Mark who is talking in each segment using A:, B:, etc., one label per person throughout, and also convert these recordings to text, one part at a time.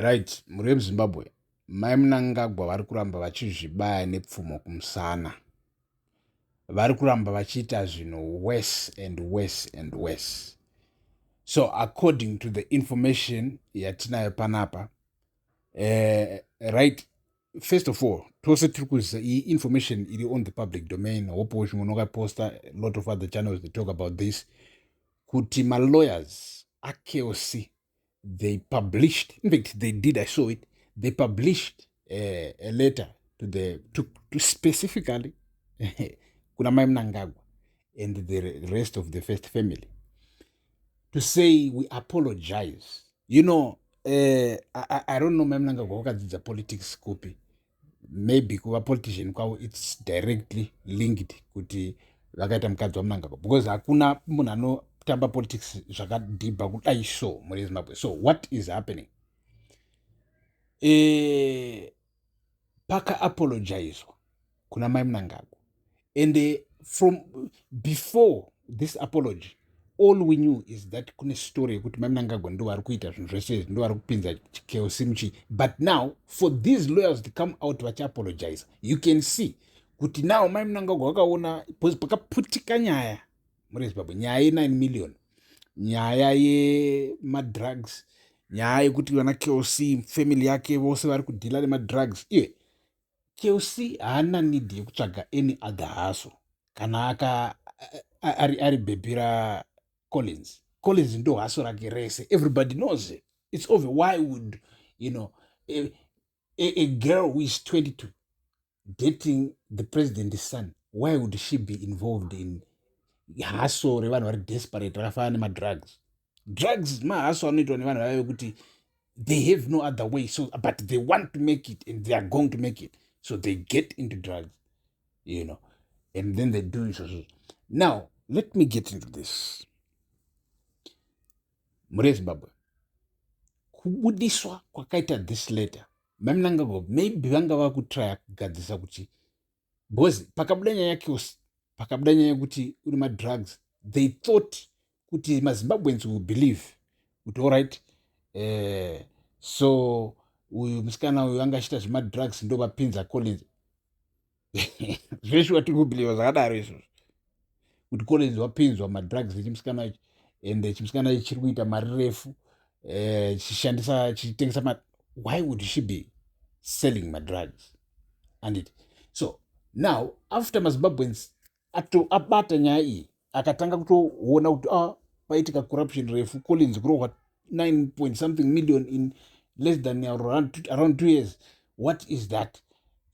A: Right, mhuri yemuZimbabwe, Mai Mnangagwa vari kuramba vachizvibaya nepfumo kumusana. Vari kuramba vachiita zvinhu worse and worse and worse. So according to the information yatinayo panapa, right, first of all, tose tiri kuziva iyi information iri on the public domain. Hope zvimwe unokaposta, a lot of other channels, they talk about this, kuti malawyers aKLC, they published, in fact they did, I saw it, they published a letter to specifically kuna Mai Mnangagwa and the rest of the first family to say, "We apologize." I don't know Mai Mnangagwa wakadzidza politics kupi. Maybe kuva politician kwavo, it's directly linked kuti vakaita mukadzi waMnangagwa, because hakuna munhu anotamba politics zvakadhibha kudai so muri Zimbabwe. So what is happening? Pakaapologizwa kuna Mai Mnangagwa, and from before this apology, all we knew is that kune story yekuti Mai Mnangagwa ndo vari kuita zvinhu zvese izvi, ndo vari kupinza chaos muchi. But now for these lawyers to come out vachiapologize, you can see kuti now Mai Mnangagwa vakaona pakaputika nyaya muri Zimbabwe, nyaya ye9 million, nyaya yemadrugs, nyaya yekuti vana KOC, family yake vose vari kudhila nemadrugs. Iye KOC haana need yekutsvaga any other hustle kana aka ari bhebhi raCollins. Collins ndo hustle rake rese. Everybody knows it. It's over. Why would a girl who is 22 dating the president's son, why would she be involved in hustle revanhu vari desperate rakafanana nemadrugs? Drugs mahustle anoitwa nevanhu vaya vekuti they have no other way, so but they want to make it and they are going to make it, so they get into drugs and then they do izvozvo. Now let me get into this. Mhuri yeZimbabwe, kubudiswa kwakaita this letter, Mai Mnangagwa maybe vanga vakutraya kugadzisa kuti, because pakabuda nyaya yaKLC, pakabuda nyaya yekuti uri madrugs, they thought kuti maZimbabweans will believe kuti allright, so uyu musikana uyu anga achiita zvemadrugs, ndo vapinza Collins. Zveshuwa tiri kubhelieva zvakadaro izvozvo, kuti Collins wapinzwa madrugs echimusikana ichi, and chimusikana ichi chiri kuita mari refu, chishandisa, chichitengesa. Why would she be selling madrugs? And so now after maZimbabweans abata nyaya iyi, akatanga kutoona kuti ah, paitika corruption refu, Collins kurohwa 9 point something million in less than around 2 years. What is that?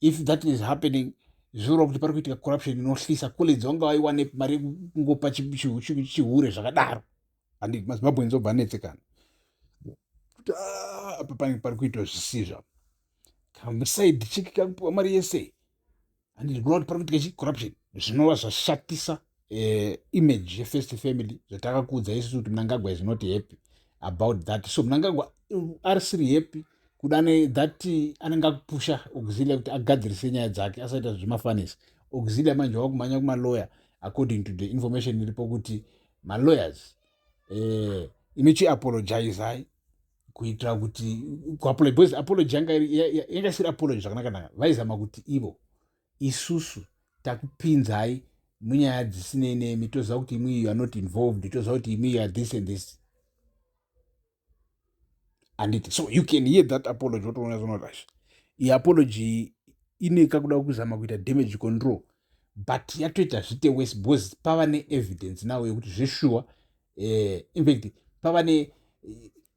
A: If that is happening, zvoreva kuti pari kuitika corruption inohlisa. Collins vanga vaiwane mari yekungopa chihure zvakadaro? Handi maZimbabweans obva anetsekana kuti ah, apa panenge pari kuitwa zvisizvo. Kamusaidi chiki kakupiwa mari yese, handiti? Kuona kuti pari kuitika chicorruption, zvinova zvashatisa image yefirst family, zvatakakuudza isusu kuti Mnangagwa is not happy about that. So Mnangagwa arisiri happy kuda that anenge akupusha Auxilia kuti agadzirise nyaya dzake, asaita zvemafanisi. Auxilia manje wakumhanya kumaloya. According to the information iripo kuti malawyers, imi chiapologizai kuitira kuti, because apology yanga isiri apology zvakanaka-naka. Vaizama kuti ivo, isusu takupinzai munyaya dzisinei nemi, toziva kuti imwi you are not involved, toziva kuti imwi you are this and this, handiti? So you can hear that apology, wotoona zvonotasha iyi apology ine kakuda kuzama kuita damage control, but yatoita zvite worse because pava neevidence now yekuti zveshuwa, infact pava ne,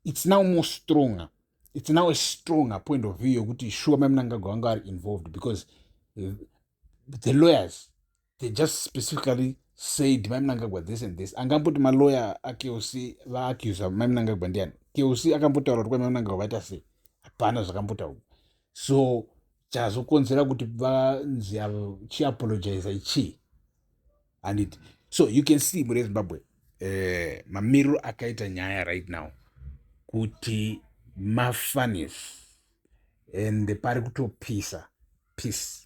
A: it's now more stronger, it's now a stronger point of view yekuti sure, Mai Mnangagwa vanga vari involved, because the lawyers, they just specifically said Mai Mnangagwa this and this. Angamboti malawyer aKLC vaaccusa Mai Mnangagwa ndiani? KLC akambotaura kuti kwai Mai Mnangagwa vaita sei? Hapana zvakambotaurwa. So chazokonzera kuti vanzi chiapologiza ichii, handiti? So you can see, mhuri yeZimbabwe, mamiriro akaita nyaya right now kuti mafanis and pari kutopisa peace.